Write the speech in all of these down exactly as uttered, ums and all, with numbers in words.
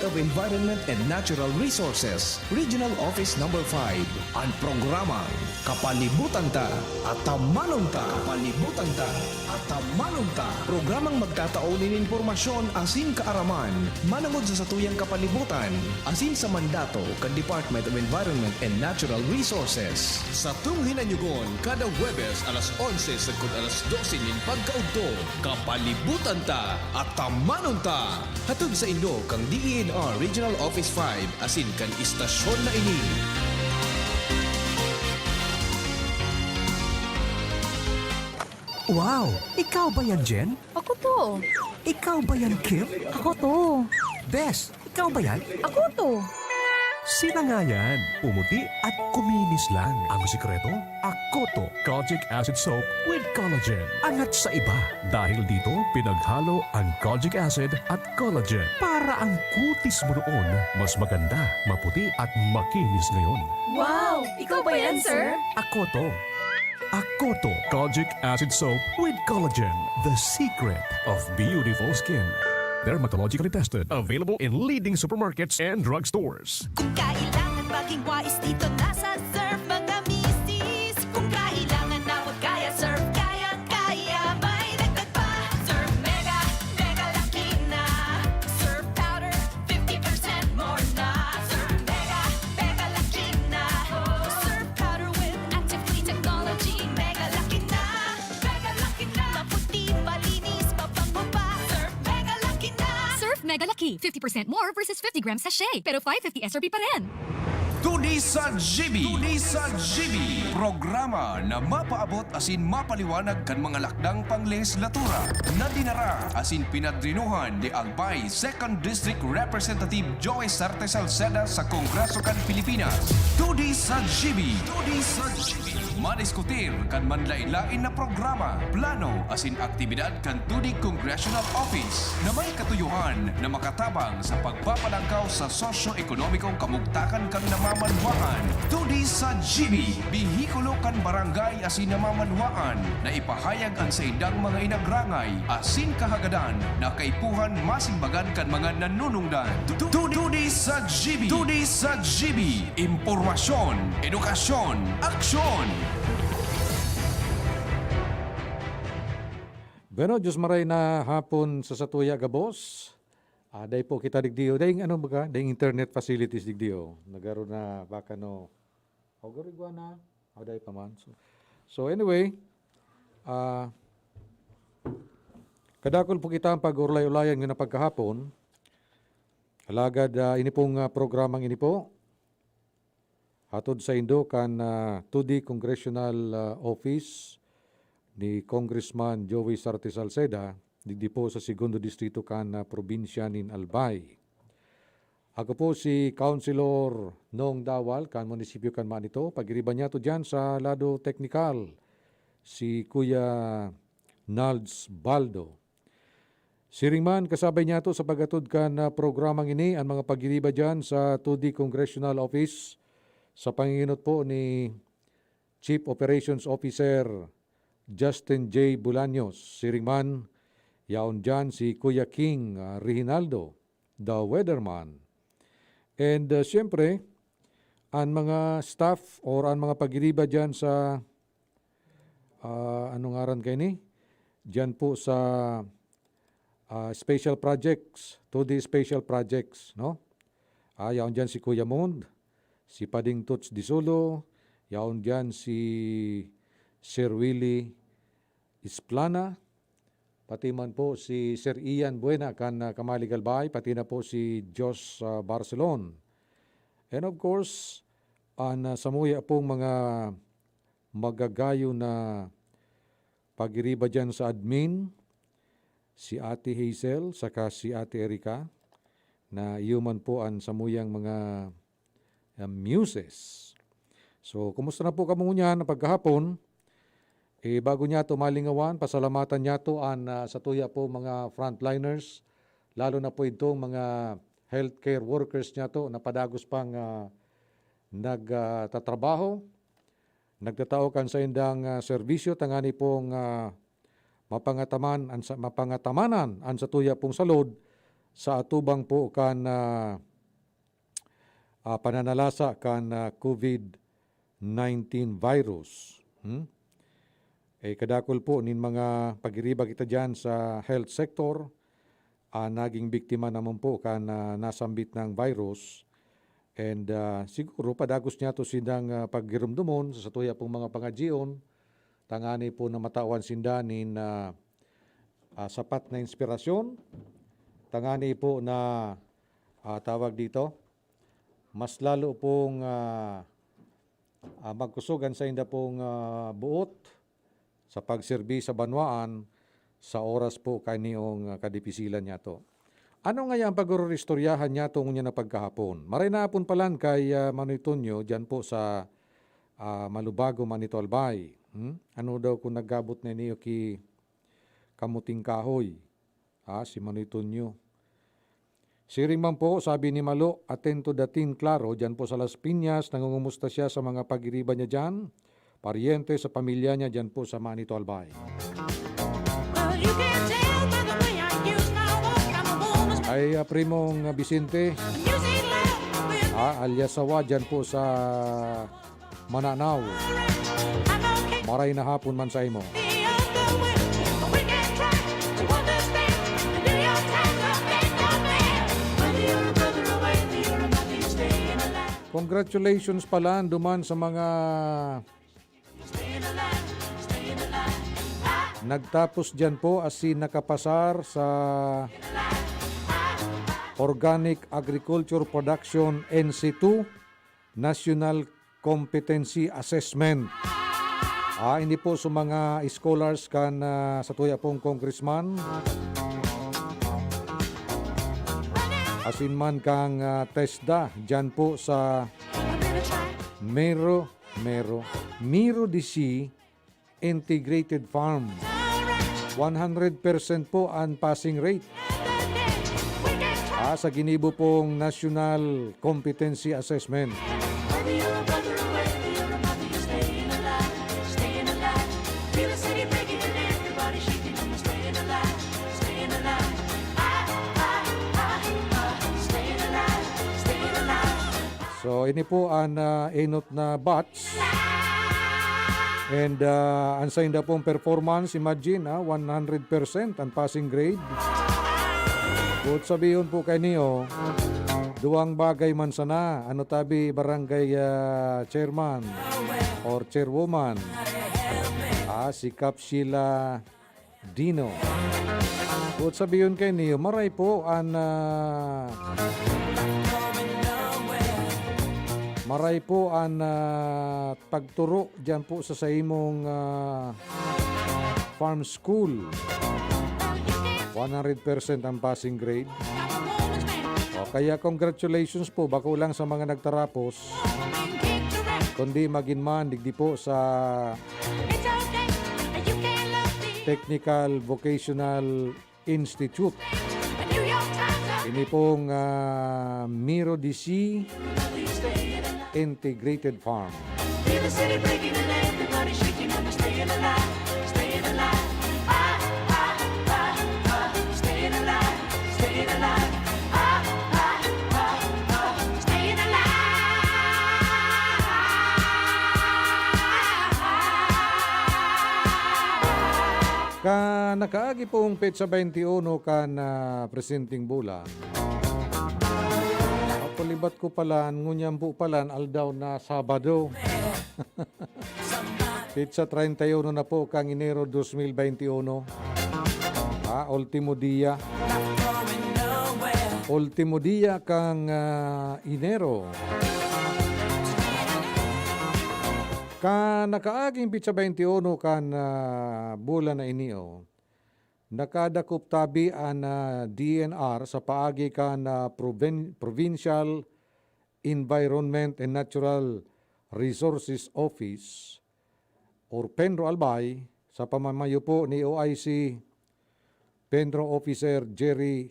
of Environment and Natural Resources, Regional Office Number five, an programang Kapalibutan Ta, Atamanon Ta. Kapalibutan Ta, Atamanon Ta. Programang magtatao nin impormasyon asin kaaraman manongod sa satuyang kapalibutan asin sa mandato kan Department of Environment and Natural Resources. Satong hinanyugon kada Huwebes alas onse sagkod alas dose nin pagkaudto. Kapalibutan Ta, Atamanon Ta. Hatod saindo kan D E N R Regional Office five asin kan istasyon na ini. Wow! Ikaw ba yan, Jen? Ako to. Ikaw ba yan, Kim? Ako to. Bes, ikaw ba yan? Ako to. Sila nga yan. Pumuti at kuminis lang. Ang sikreto, Akoto Kojic Acid Soap with Collagen. Angat sa iba. Dahil dito, pinaghalo ang kojic acid at collagen para ang kutis mo noon mas maganda, maputi at makinis ngayon. Wow! Ikaw ba yan, sir? Akoto. Akoto Kojic Acid Soap with Collagen, the secret of beautiful skin. Dermatologically tested. Available in leading supermarkets and drugstores. Kung kailangan maging wais dito, nasa Surf mga misis. Kung kailangan na magkaya, Surf kayang-kaya. May dagdag pa, Surf Mega, Mega Laki na. Surf Powder, fifty percent more na. Surf Mega, Mega Laki na. Surf Powder with active clean technology. Mega Laki na, Mega Laki na. Maputi, malinis, mabango pa. Surf Mega Laki na. Surf Mega Laki, fifty percent more versus fifty gram sachet, pero five fifty S R P pa rin. Tuni sa G B. Tuni sa G B. Programa na mapaabot asin mapaliwanag kan mga lakdang panglehislatura na dinara asin pinadrinuhan ni Albay Second District Representative Joey Sarte Salceda sa Kongreso kan Pilipinas. Tuni sa G B. Tuni sa G B. Madiskutir kan manlain-lain na programa, plano asin aktibidad kan Tuni Congressional Office na may katuyohan na makatabang sa pagpapalangkaw sa sosyo-ekonomikong kamugtakan kan namamanwaan. Tuni sa G B, behikulo kan barangay asin namamanwaan na ipahayag an saindang mga inagrangay asin kahagadan na kaipuhan masimbagan kan mga nanunungdan. Tu-, tu-, Tuni sa G B! Tuni sa G B! Impormasyon, edukasyon, aksyon! Bueno, Diyos maray na hapon sa satuya gabos. Ah, dai po kita digdiyo. Dai, ano baga? Dai internet facilities digdiyo. Nagaro na baka no. O, garo igwa na. O, dai pa man. So, so anyway, ah, kadakul po kita ang pag-urlay-ulayan ngayong pagkahapon. Alagad, ah, ini pong, ah, programang ini po, hatod saindo kan, ah, two D Congressional, ah, Office ni Congressman Joey Sarte Salceda, digdi po sa Segundo Distrito kan, ah, probinsya nin Albay. Ako po si Councilor Nong Dawal, kan munisipyo kan Manito. Pagiriba niyato diyan sa lado teknikal, si Kuya Nalds Baldo. Siring man, kasabay niyato sa pag-atod kan, ah, programang ini, an mga pagiriba diyan sa two D Congressional Office, sa panginginot po ni Chief Operations Officer Justin J Bolaños. Siring man, yaon diyan si Kuya King, ah, Reginaldo, the weatherman. And, ah, siyempre, an mga staff or an mga pagiriba diyan sa, ah, ano ngaran kaini? Diyan po sa, ah, special projects, two D special projects, no? Ah, yaon diyan si Kuya Mond, si Pading Toots Disulo, yaon diyan si Sir Willie Isplana, pati man po si Sir Ian Buena kan, ah, Kamalig Albay, pati na po si Josh, ah, Barcelon. And of course, an, ah, samuya pong mga magagayon na pagiriba diyan sa admin, si Ate Hazel, saka si Ate Erica, na iyo man po an samuyang mga, ah, muses. So, kumusta na po kamo ngunyan pagkahapon? Eh, bago niyato malingawan, pasalamatan niyato an, ah, satuya po mga frontliners, lalo na po itong mga healthcare workers niyato na padagos pang, ah, nag, ah, tatrabaho, nagtatao kan saindang, ah, serbisyo tangani pong, ah, mapangataman an sa, mapangataman an satuya pong salud sa atubang po kan, ah, ah, pananalasa kan, ah, COVID nineteen virus. Hmm? Eh, kadakul po nin mga pagiriba kita diyan sa health sector, ah, naging biktima naman po kan, ah, nasambit na virus. And, ah, siguro padagos niyato sindang, ah, paggiromdomon sa satuya pong mga pangadyion, tangani po na matawan sinda nin, ah, ah, sapat na inspirasyon, tangani po na, ah, tawag dito, mas lalo pong, ah, ah, magkusog an sainda pong, ah, buot sa pagserbi sa banwaan sa oras po kaniyong, ah, kadipisilan niyato. Ano ngaya ang pagruristoryahan niyato ngunyan na pagkahapon? Maray na hapon palan kay, ah, Manoy Tonyo diyan po sa, ah, Malubago, Manito Albay. Hmm? Ano daw kung nagabot na niyo ki kamuting kahoy? Ah, si Manoy Tonyo. Siring man po, sabi ni Malo, atento dating klaro, diyan po sa Las Piñas, nangungumusta siya sa mga pagiriba niya diyan, paryente, sa pamilya niya diyan po sa Manito Albay. Ay, ah, primong, ah, Vicente, ah, alias Sawa, diyan po sa Mananaw. Maray na hapon man sa imo. Congratulations pala duman sa mga nagtapos diyan po asin nakapasar sa Organic Agriculture Production N C two National Competency Assessment. Ah, ini po sa mga scholars kan, ah, satuya pong congressman. Asin man kang, ah, TESDA, diyan po sa Mero, Mero, Miro de Sea Integrated Farm. One hundred percent po ang passing rate. Ah, sa ginibo pong National Competency Assessment. So, ini po ang, ah, enot na batch. And, ah, ang sainda pong performance, imagine, ah, one hundred percent ang passing grade. Kung sabihon po kayo niyo, duwang bagay man sana, ano tabi, barangay, ah, chairman or chairwoman, ah, si Kap Sheila Dino. Kung sabihon kayo niyo, maray po an, ah, maray po an, ah, pagturo diyan po sa saimong, ah, farm school. One hundred percent ang passing grade. O, kaya congratulations po, bako lang sa mga nagtarapos, kundi magin man digdi po sa Technical Vocational Institute. Ini pong, ah, Miro D C Integrated Farm. Kan nakaagi pong petsa twenty-one kan, ah, presenteng bulan, apalibat ko palan, ngunyan po palan, aldaw na Sabado. Petsa treinta y uno na po kan Enero dos mil veintiuno. Ah, ultimo dia. Ultimo dia kan, ah, Enero. Kan nakaaging petsa twenty-one kan, ah, bulan na ini, oh, nakadakop tabi an, ah, D N R sa paagi kan, ah, Provin-, Provincial Environment and Natural Resources Office or PENRO Albay, sa pamamayo po ni O I C PENRO Officer Jerry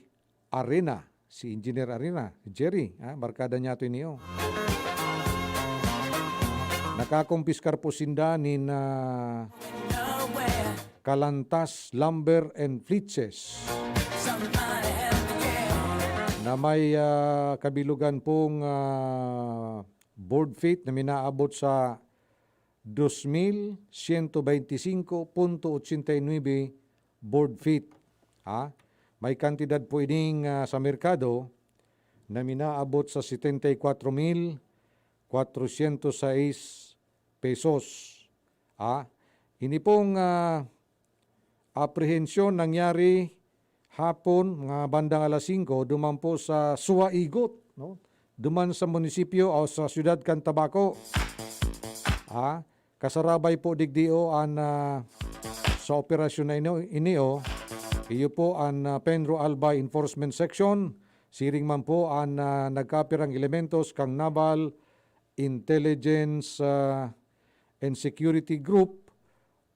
Arena, si Engineer Arena, Jerry, ah, barkada niya to niyo. Nakakumpiskar po sinda nin, ah, kalantas, lumber and flitches. Ah, may, ah, kabilugan pong, ah, board feet na minaabot sa dos mil siyento beintisinko punto ochenta y nuebe board feet. Ha? May kantidad po ining, ah, sa merkado na minaabot sa setenta y kwatro mil kwatrosyentos sais pesos. Ha? Ini pong, ah, aprehensyon nangyari hapon, mga bandang alas singko, duman po sa Suwaigot, no? Duman sa munisipyo o sa siyudad kan Tabaco. Ah, kasarabay po digdi o an, ah, sa operasyon na ini, ini, o, iyo po an, ah, Penro Albay Enforcement Section, siring man po an, ah, nagkapirang elementos kan Naval Intelligence, ah, and Security Group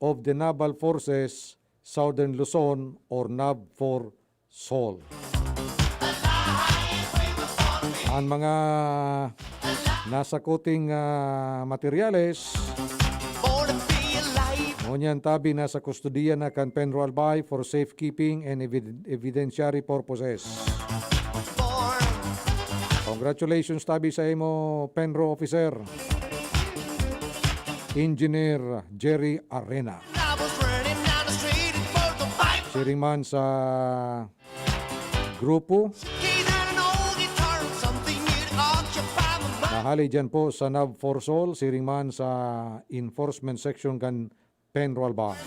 of the Naval Forces, Southern Luzon, or NAVFORSOL. An mga nasakuting, ah, materyales, ngunyan tabi nasa kustodiya na kan Penro Albay for safekeeping and evid-, evidentiary purposes. Congratulations tabi sa imo, Penro Officer. Engineer Jerry Arena. Siring man sa grupo na hali dyan po sa NAVFORSOL, siring man sa enforcement section kan Penro Albay.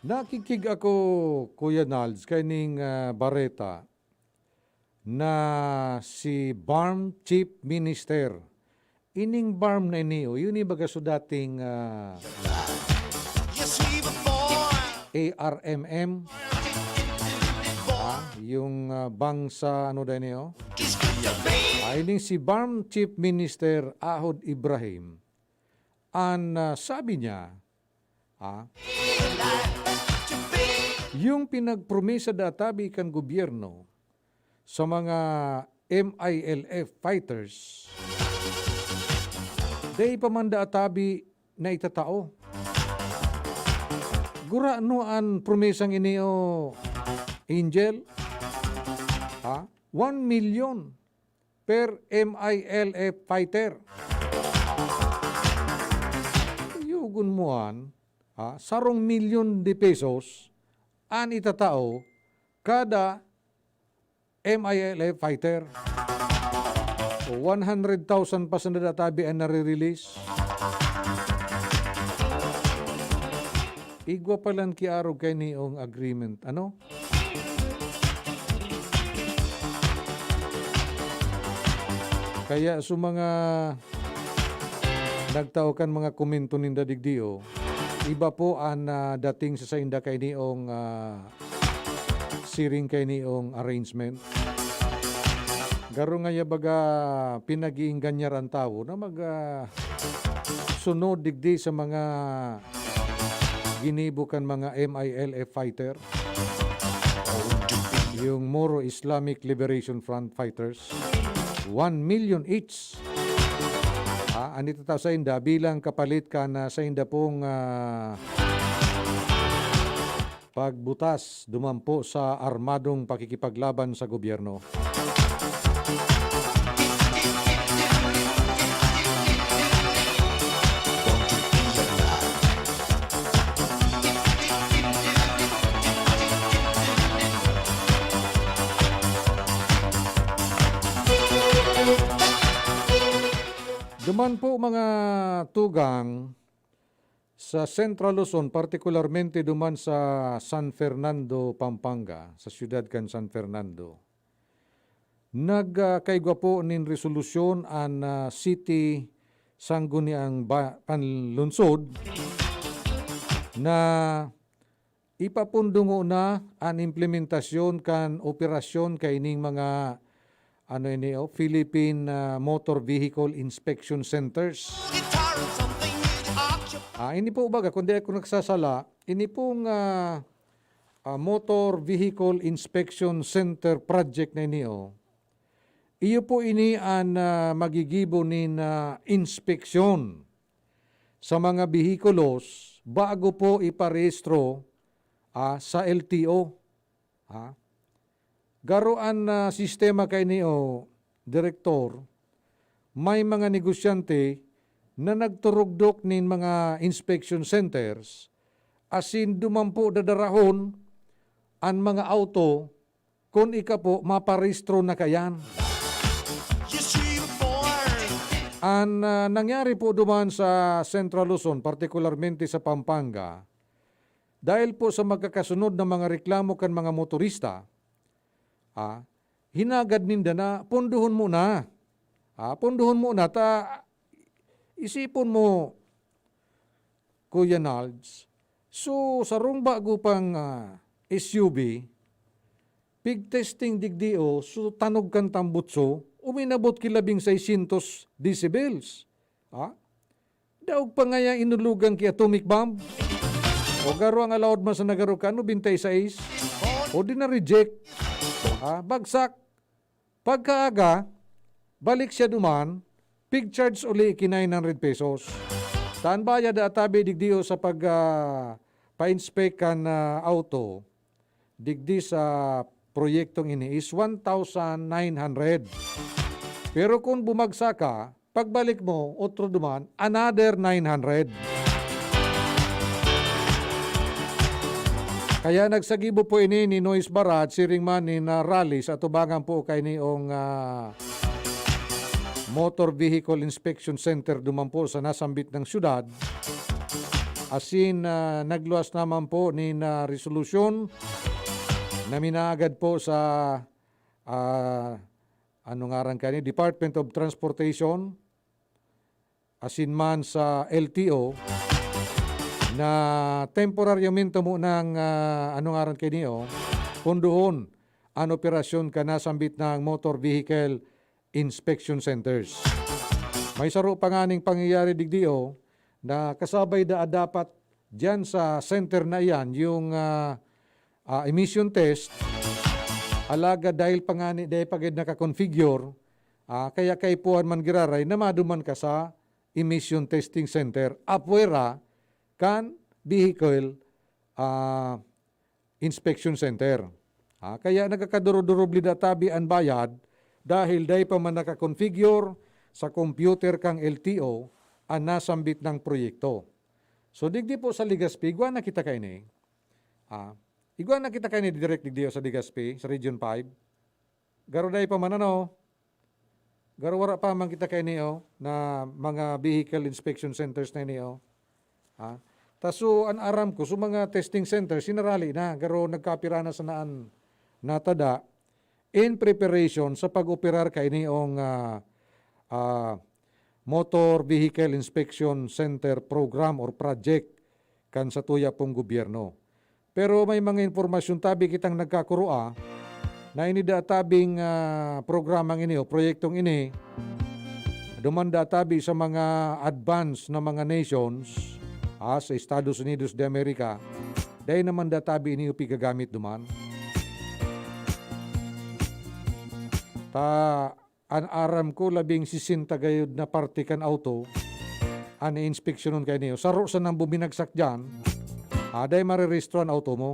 Nakikig ako, Kuya Nalds, kaining, ah, bareta na si BARMM Chief Minister. Ining BARMM na ini, o, yun yung baga sa dating, ah, A R M M. Ah, yung, ah, bangsa, ano daw ini, o? Ah, ining si BARMM Chief Minister Ahod Ibrahim, an, ah, sabi niya, ah, yung pinagpromesa da tabi kan gobyerno sa mga M I L F fighters, dai pa man da tabi na itatao. Gurano an promesang ini, o Angel? Ha? One million per M I L F fighter. Yugon mo an, ha, sarong milyon de pesos an itatao kada M I L F fighter. O, one hundred thousand pa sana da tabi an nare-release. Igwa palan ki arog kaini ong agreement, ano? Kaya sa mga nagtao kan mga komento ninda digdi, o, iba po an, ah, dating sa sainda kaini ong, ah, siring kaini ong arrangement. Garo ngaya baga pinag-iingganyar an tawo na mag, ah, sunod digdi sa mga ginibo kan mga M I L F fighter. Yung Moro Islamic Liberation Front fighters, one million each. Ah, an itatao sainda bilang kapalit kan, ah, sainda pong, ah, pagbutas dumampo sa armadong pakikipaglaban sa gobyerno. Duman po, mga tugang, sa Central Luzon, partikularmente duman sa San Fernando, Pampanga, sa siyudad kan San Fernando, nag, ah, kaigwa po nin resolusyon an, ah, City Sangguniang Ba-, Panlungsod na ipapundungo na an implementasyon kan operasyon kaining mga, ano ini, oh, Philippine, ah, Motor Vehicle Inspection Centers. Ah, ini po baga, kung di ako nagsasala, ini pong, ah, ah, Motor Vehicle Inspection Center project na ini, oh. Iyo po ini an, ah, magigibo nin, ah, inspeksyon sa mga behikulos bago po iparehistro, ah, sa L T O. Ha? Garo an, ah, sistema kaini, o, Direktor, may mga negosyante na nagturugdok nin mga inspection centers, asin duman po dadarahon an mga auto kun ika po maparehistro na kaiyan. An, ah, nangyari po duman sa Central Luzon, partikularmente sa Pampanga, dahil po sa magkakasunod na mga reklamo kan mga motorista, ah, hinagad ninda na pondohon mo na. Ah, pondohon mo na ta isipon mo, Kuya Nalds, so sarong bago pang, ah, S U V, pig-testing digdi, o, so tanog kan tambutso, uminabot ki labing seiscientos decibels. Ha? Daog pa ngaya inulugan ki atomic bomb. O garo ang allowed man sa nagaro kan nobenta y seis. O di na-reject. Ha? Bagsak. Pagkaaga, balik siya duman, pig-charge uli ki nine hundred pesos. Ta an bayad ata bi digdi, o, sa pag, ah, pa-inspect kan, ah, auto, digdi sa proyektong ini is one thousand nine hundred. Pero kung bumagsak ka, pagbalik mo, otro duman, another nine hundred. Kaya nagsagibo po ini ni Noise Barad, siring man ni na Rally sa atubangan po kaini ong, ah, Motor Vehicle Inspection Center duman po sa nasambit na syudad. Asin, ah, nagluwas naman po ni na resolusyon na minaagad po sa, ah, ano ngaran kaini, Department of Transportation, asin man sa L T O, na temporaryamente mo nang, ah, ano ngaran kaini, o, pondohon an operasyon kan nasambit na motor vehicle inspection centers. May saro pa nganing pangyayari digdi, o, na kasabay da dapat diyan sa center na iyan, yung, ah, ah, emission test, alagad dahil pa ngani dai pa gid naka-configure, ah, kaya kaipuhan man giraray na maduman ka sa emission testing center, apwera kan vehicle, ah, inspection center. Ah, kaya nagkakadurudurubli da tabi an bayad dahil dai pa man naka-configure sa computer kan L T O an nasambit na proyekto. So, digdi po sa Legazpi, igwa na kita kaini. Ah, igwa na kita kaini direct digdi sa Legazpi, sa Region five. Garo dai pa man, ano, garo wara pa man kita kaini, o, na mga vehicle inspection centers na ini, o. Ha? Ta so, an aram ko, so mga testing centers, sinarali na, garo nagkapira na sana an natada in preparation sa pag-operar kaini ong, ah, ah, Motor Vehicle Inspection Center Program or Project kan satuya pong gobyerno. Pero may mga impormasyon tabi kitang nagkakurua na ini da tabing, ah, programang ini o proyektong ini, duman da tabi sa mga advanced na mga nations, ah, sa Estados Unidos de America, dai naman da tabi ini pigagamit duman. Ta, an aram ko, labing sesenta gayod na parte kan auto an inspeksyonon kaini. Saro sanang buminagsak diyan, aday marerehistro an auto mo.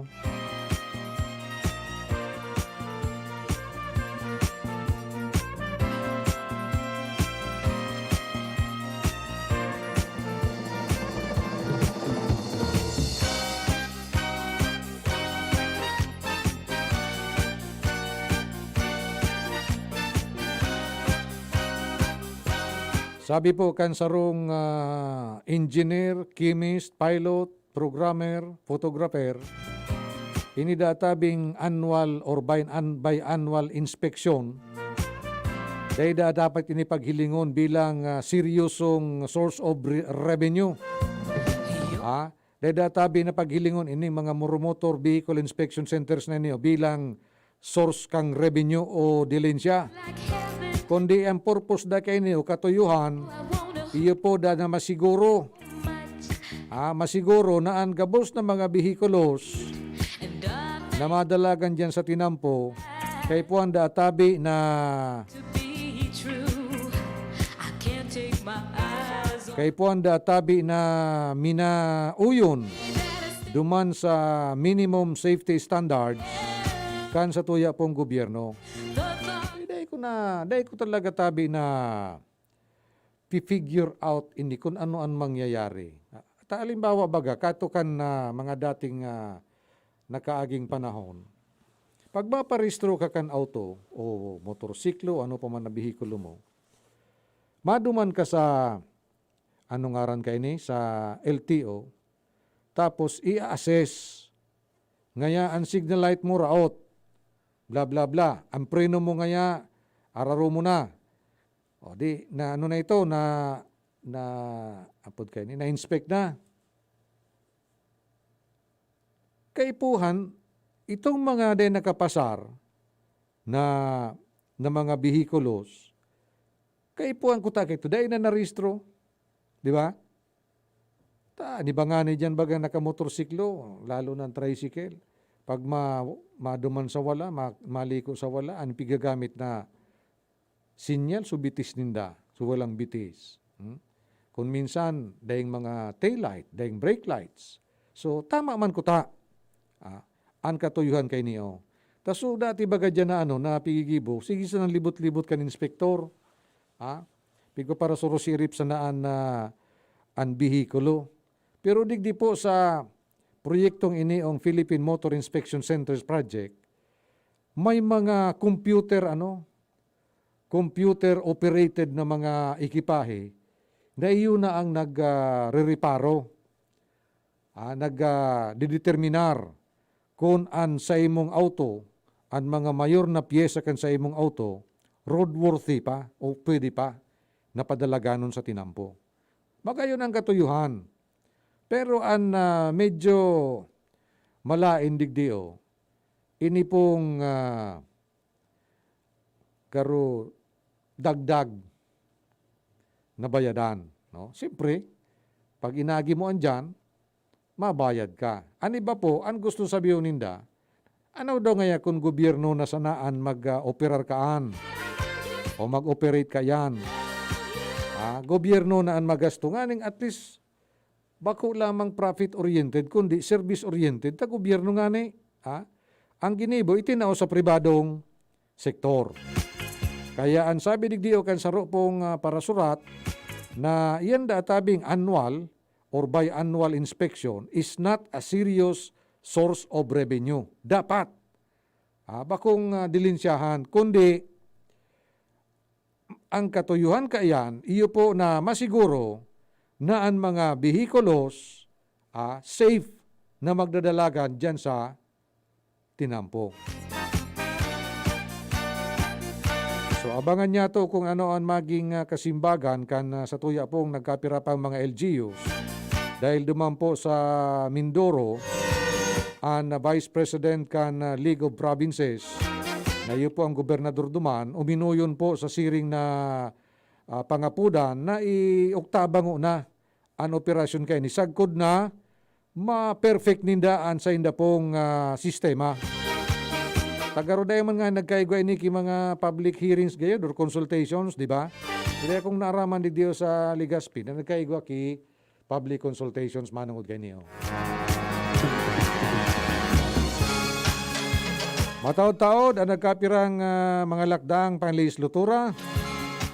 Sabi po kan sarong, ah, engineer, chemist, pilot, programmer, photographer, ini da tabing annual or bi-, an-, biannual inspection, dai da dapat ini paghilingon bilang, ah, seryosong source of re-, revenue. Ah, dai da tabi na paghilingon ini mga moro-, motor vehicle inspection centers na ini bilang source kang revenue o dilensya. Kundi ang purpose da kaini o katuyohan, iyo po da na masiguro Ah, masiguro na an gabos na mga behikulos na madalagan diyan sa tinampo, kaipuhan da tabi na kaipuhan da tabi na minauyon duman sa minimum safety standards kan sa tuya pong gobyerno. Eh, dai ko na, dai ko talaga tabi na pi-figure out ini kun ano an mangyayari. Ta halimbawa baga, kato kan, ah, mga dating, ah, nakaaging panahon, pag maparehistro ka kan auto o motorsiklo, ano pa man na behikulo mo, maduman ka sa, ano ngaran kaini, sa L T O, tapos i-assess. Ngaya an signal light mo raot, bla, bla, bla. An preno mo ngaya, araro mo na. O di, na ano na ito, na, na, apod kaini, na-inspect na. Kaipuhan, itong mga dai nakapasar na, na mga behikulos, kaipuhan kuta kaito, dai na narehistro. Di ba? Ta, an iba ngani diyan baga nakamotorsiklo, lalo na an tricycle. Pag ma-, maduman sa wala, ma-, maliko sa wala, an pigagamit na sinyal, so bitis ninda, so walang bitis. Hmm? Kun minsan, daing mga tail light, daing brake lights. So, tama man kuta. Ah, an katuyohan kaini, oh. Ta so, dati baga diyan na ano, na pigigibo, sige sanang libot-libot kan inspektor. Ah, pigpaparasuro si Irip sana an, ah, an behikulo. Pero digdi po sa proyektong ini, ang Philippine Motor Inspection Centers Project, may mga computer, ano, computer operated na mga ekipahe na iyo na ang nag, ah, rereparo, ah, nag, ah, dideterminar kun an saimong auto, an mga mayor na pyesa kan saimong auto, roadworthy pa o pwede pa na padalaganon sa tinampo. Magayon ang katuyohan. Pero an, ah, medyo malain digdi, oh, ini pong, ah, garo dagdag na bayadan, no? Siyempre, pag inagi mo andiyan, mabayad ka. An iba po, an gusto sabihon ninda, ano daw ngaya kun gobyerno na sana an mag, ah, operar kaan o mag-operate kaiyan? Ah, gobyerno na an magasto nganing at least bako lamang profit-oriented, kundi service-oriented ta gobyerno ngani, ha? Ang ginibo itinao sa pribadong sektor. Kaya an sabi digdi o kan saro pong, ah, parasurat na iyan da tabing annual or biannual inspection is not a serious source of revenue. Dapat, ah, bakong, ah, dilensyahan, kundi ang katuyohan kaiyan, iyo po na masiguro na an mga behikulos, ah, safe na magdadalagan diyan sa tinampo. So, abangan niyato kung ano an maging, ah, kasimbagan kan, ah, sa tuya pong nagkapira pang mga L G Us. Dahil duman po sa Mindoro, an, ah, Vice President kan, ah, League of Provinces, na iyo po ang gobernador duman, uminuyon po sa siring na, ah, pangapudan na ioktabango na an operasyon kaini sagkod na ma-perfect ninda an sainda pong, ah, sistema. Ta garo dai man nga nagkaigwa ini ki mga public hearings gayod or consultations, di ba? Dai akong naaraman digdi sa Legazpi na nagkaigwa ki public consultations manongod kaini, oh. Mataod-taod an nagkapirang, ah, mga lakdang panlehislatura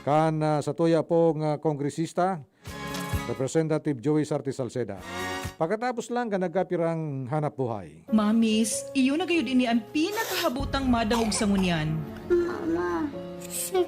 kan, ah, sa tuya pong, ah, kongresista, Representative Joey Sarte Salceda. Pakatapos lang kan nagkapirang hanap buhay. Mamis, iyo na gayud ini an pinakahabotang madangog sa ngunyan. Mama, sick.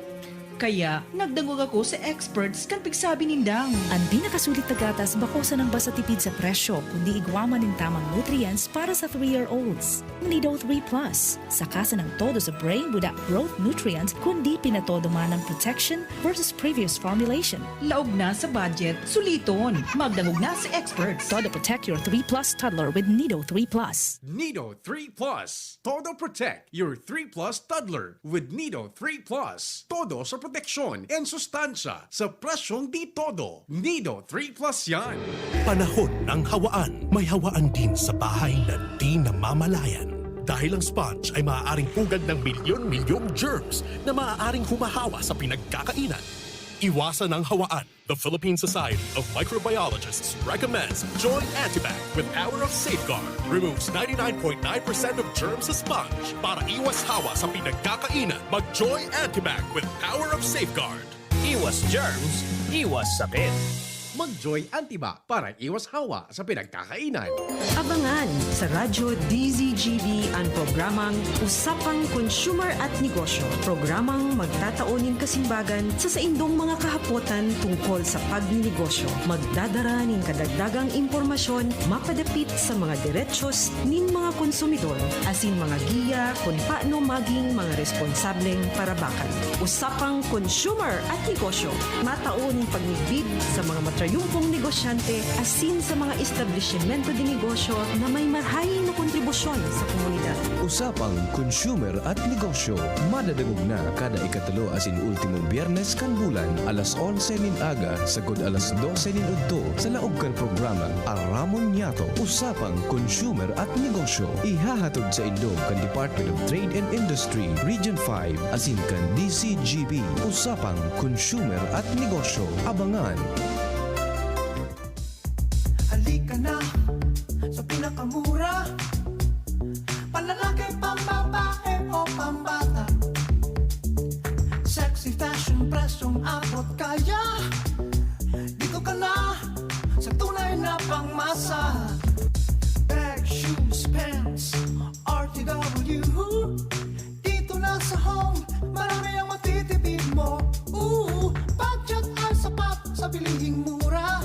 Kaya, nagdangog ako sa experts kan pigsabi nindang. An pinakasulit na gatas bako sanang basta tipid sa presyo, kundi igwa man nin tamang nutrients para sa three-year-olds. Nido three Plus, saka sanang todo sa brain without growth nutrients, kundi pinatodo man ang protection versus previous formulation. Laog na sa budget, suliton. Magdangog na sa experts. Todo protect your three plus toddler with Nido three Plus. Nido three Plus. Todo protect your three plus toddler with Nido three Plus. Todo sa proteksyon and sustansya sa presyong di todo. Nido three plus yan. Panahon ng hawaan. May hawaan din sa bahay na di namamalayan. Dahil ang sponge ay maaaring pugad ng milyon-milyong germs na maaaring humahawa sa pinagkakainan. Iwasan ang hawaan. The Philippine Society of Microbiologists recommends Joy Antibac with Power of Safeguard. Removes ninety-nine point nine percent of germs sa sponge. Para iwas hawa sa pinagkakainan, mag Joy Antibac with Power of Safeguard. Iwas germs, iwas sakit. Mag Joy Antibac para iwas hawa sa pinagkakainan. Abangan sa Radyo D Z G B an programang Usapang Consumer at Negosyo. Programang magtatao nin kasimbagan sa saindong mga kahapotan tungkol sa pagninegosyo. Magdadara nin kadagdagang impormasyon mapadapit sa mga derechos nin mga konsumidor asin mga giya kun paano maging mga responsableng parabakan. Usapang Consumer at Negosyo. Matao nin pagmidbid sa mga matrayumpong negosyante asin sa mga establisimento de negosyo na may marahay na kontribusyon sa komunidad. Usapang Consumer at Negosyo, madadangog na kada ikatulo asin ultimong Biyernes kan bulan, alas onse nin aga sagkod alas dose nin udto, sa laog kan programang Aramon Niyato, Usapang Consumer at Negosyo. Ihahatod saindo kan Department of Trade and Industry, Region five, asin kan D Z G B, Usapang Consumer at Negosyo. Abangan! Halika na sa pinakamura, panlalaki, pambabae o pambata. Sexy fashion, presyong abot kaya. Dito ka na sa tunay na pangmasa. Bag, shoes, pants, R T W. Dito na sa Home, marami ang matitipid mo. Ooh, budget ay sapat sa bilihing mura.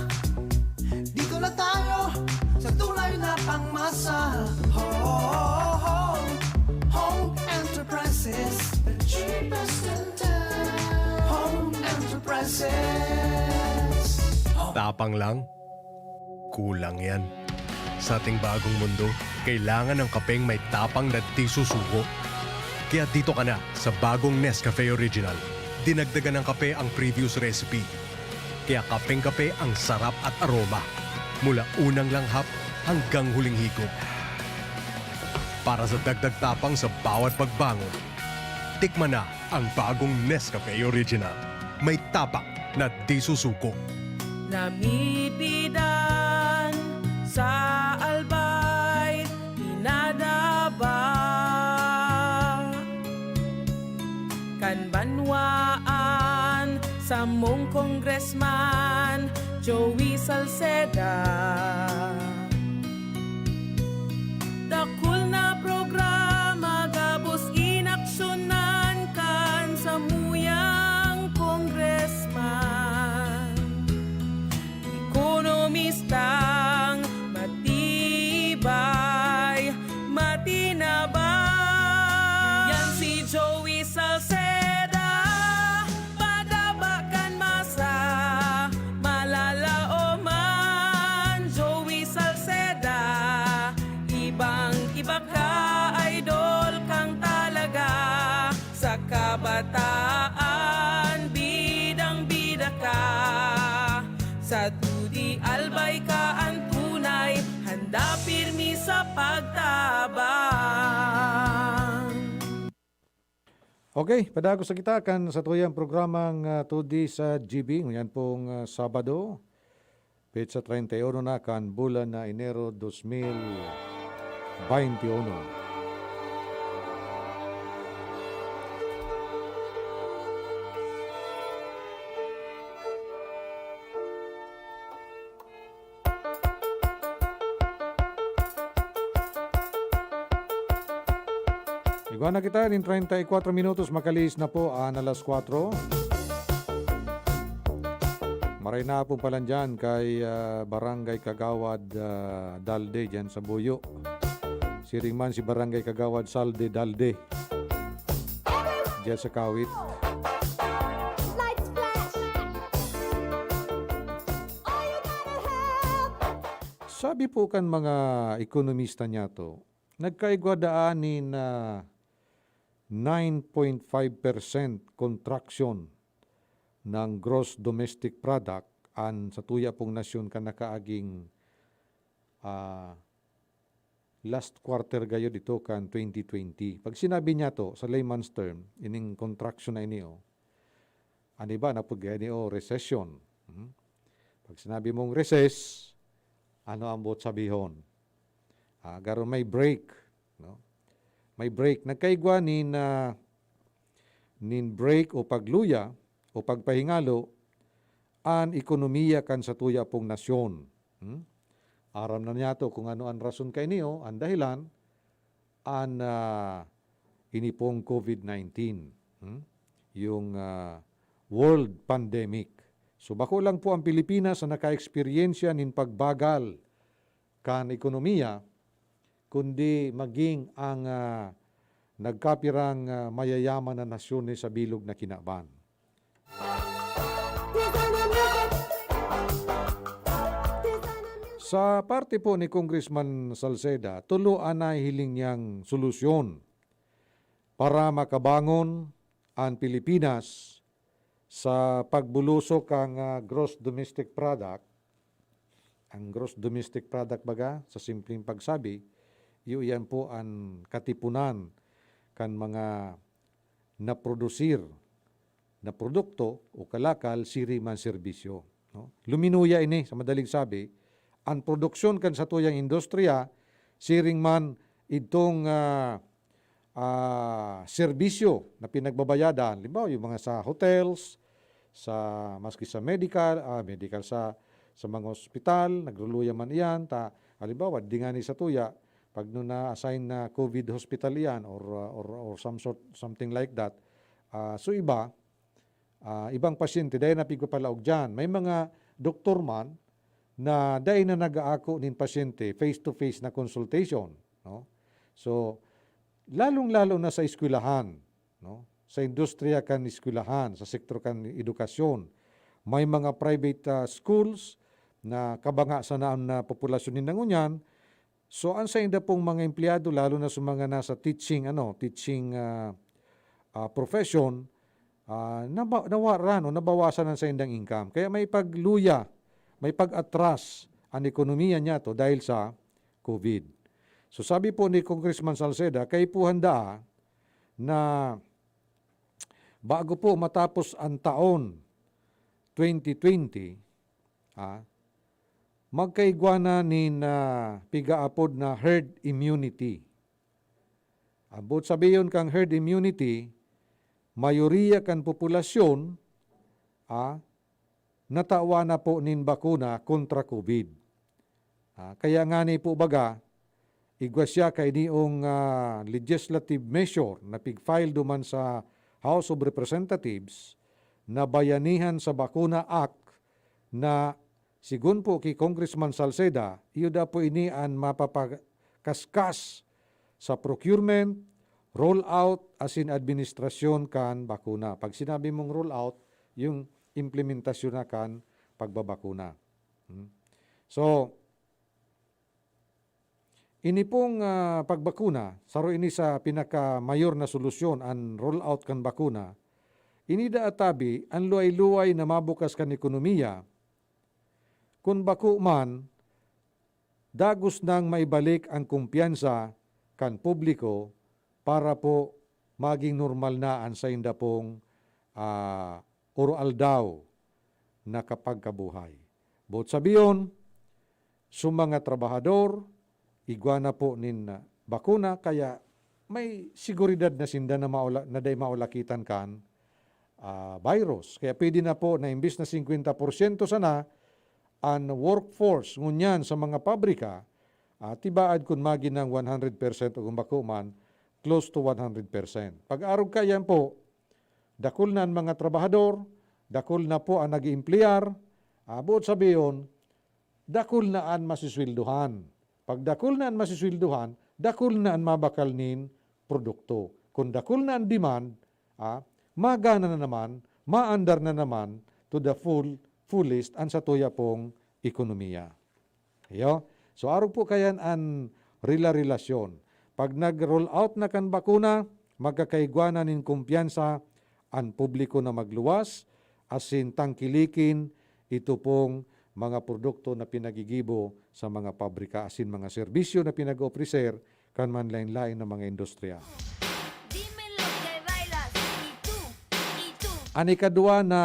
Dito na tayo sa tunay na pangmasa. Home, Home Enterprises, the cheapest in town. Home Enterprises. Tapang lang? Kulang yan. Sa ating bagong mundo, kailangan ng kapeng may tapang na di susuko. Kaya dito ka na sa bagong Nescafe Original. Dinagdagan ng kape ang previous recipe. Kaya kapeng-kape ang sarap at aroma, mula unang langhap hanggang huling higop. Para sa dagdag tapang sa bawat pagbangon, tikman na ang bagong Nescafe Original. May tapang na di susuko. Namipidan sa Albay, pinadaba kan banwaan, samong Congressman Joey Salceda. Dakul na programa gabos inaksyonan kan samuyang congressman. Ekonomistang matibay, matinabang. Yan si Joey Salceda. Padaba kan masa, malalaoman, Joey Salceda. Ibang-iba ka, idol kang talaga. Sa kabataan, bidang-bida ka. Sa dudi, Albay ka an tunay, handa pirmi sa pagtabang. Okay, padagos na kita kan satuyang programang, ah, Tudi sa G B. Ngunyan pong, ah, Sabado, petsa treinta y uno na kan bulan na Enero dos mil veintiuno. Igwa na kita nin treinta y cuatro minutos, makalihis na po an alas kuwatro. Maray na hapon palan diyan kay, ah, Barangay Kagawad, ah, Dalde diyan sa Buyo. Siring man si Barangay Kagawad Salde Dalde diyan sa Kawit. Sabi po kan mga ekonomista niyato, nagkaigwa daan nin, ah, nine point five percent contraction ng gross domestic product an satuya pong nasyon kan nakaaging, ah, last quarter gayod ito kan twenty twenty. Pag sinabi niya to, sa layman's term, ining contraction na ini, oh, an iba napod gaya ni, oh, recession. Hmm? Pag sinabi mong recess, ano ang buot sabihon? Ah, garo may break, no? May break. Nagkaigwa nin, ah, nin break o pagluya o pagpahingalo an ekonomiya kan satuya pong nasyon. Hmm? Aram na niyato kung ano an rason kaini, oh, an dahilan, an, ah, ini pong covid nineteen, hmm? Yung, ah, world pandemic. So, bako lang po ang Pilipinas na naka-eksperyensya nin pagbagal kan ekonomiya, kundi maging ang, ah, nagkapirang, ah, mayayaman na nasyon ni sa bilog na kinaban. Sa parte po ni Congressman Salceda, tulo an nahihiling niyang solusyon para makabangon an Pilipinas sa pagbulusok kan, ah, gross domestic product. Ang gross domestic product baga, sa simpleng pagsabi, iyo iyan po an katipunan kan mga naprodusir na produkto o kalakal, siring man serbisyo, no? Luminuya ini, sa madaling sabi, an produksyon kan satuyang industriya, siring man idtong, ah, ah, serbisyo na pinagbabayadan. Halimbawa, yung mga sa hotels, sa, maski sa medical, ah, medical sa, sa mga ospital, nagluluya man iyan. Ta, halimbawa, di nga ni satuya, pag no na-assign na covid hospital iyan or, ah, or, or some sort, something like that, ah, so iba, ah, ibang pasyente, dai na pigpapalaog diyan. May mga doktor man na dai na nag-aako nin pasyente face-to-face na consultation, no? So, lalong-lalo na sa eskwelahan, no? Sa industriya kan eskwelahan, sa sektor kan edukasyon, may mga private, ah, schools na kabanga sana an, ah, populasyon ninda ngunyan. So, an sainda pong mga empleyado, lalo na sa mga nasa teaching, ano, teaching, ah, ah, profession, ah, naba-, nawaran o nabawasan an saindang income. Kaya may pagluya, may pag-atras an ekonomiya niyato dahil sa covid. So, sabi po ni Congressman Salceda, kaipuhan daa na bago po matapos an taon twenty twenty, ah, magkaigwa na nin, ah, pigaapod na herd immunity. An boot sabihon kan herd immunity, mayoriya kan populasyon, ah, natawan na po nin bakuna kontra covid. Ah, kaya ngani po baga, igwa siya kainiyong, ah, legislative measure na pig-file duman sa House of Representatives na Bayanihan sa Bakuna Act na, sigun po ki Congressman Salceda, iyo daa po ini an mapapakaskas sa procurement, rollout asin administrasyon kan bakuna. Pag sinabi mong rollout, yung implementasyon na kan pagbabakuna. Hmm. So, ini pong, ah, pagbakuna, saro ini sa pinakamayor na solusyon, an rollout kan bakuna. Ini daa tabi an luway-luway na mabukas kan ekonomiya, kun bako man, dagos nang maibalik ang kumpiyansa kan publiko para po maging normal na an sainda pong, ah, oro-aldaw na kapagkabuhay. Boot sabihon, sa mga trabahador, igwa na po nin, ah, bakuna, kaya may seguridad na sinda na maula-, na dai maulakitan kan, ah, virus. Kaya pwede na po na imbis na singkwenta porsyento sana an workforce ngunyan sa mga pabrika, ah, tibaad kun magin ng one hundred percent o kung bako man, close to one hundred percent. Pag-arog kaiyan po, dakul na an mga trabahador, dakul na po an nag-iempleyar, ah, boot sabihon, dakul na an masisweldohan. Pag dakul na an masisweldohan, dakul na an mabakal nin produkto. Kun dakul na an demand, ah, magana na naman, maandar na naman to the full, fullest an satuya pong ekonomiya. Iyo. So, arog po kaiyan an rela-relasyon. Pag nag-roll out na kan bakuna, magkakaigwa na nin kumpiyansa an publiko na magluwas, asin tangkilikin ito pong mga produkto na pinagigibo sa mga pabrika asin mga serbisyo na pinag-opreser kan manlaen-laen na mga industriya. Dime lo que bailas, y tú, y tú. An ikadwa na,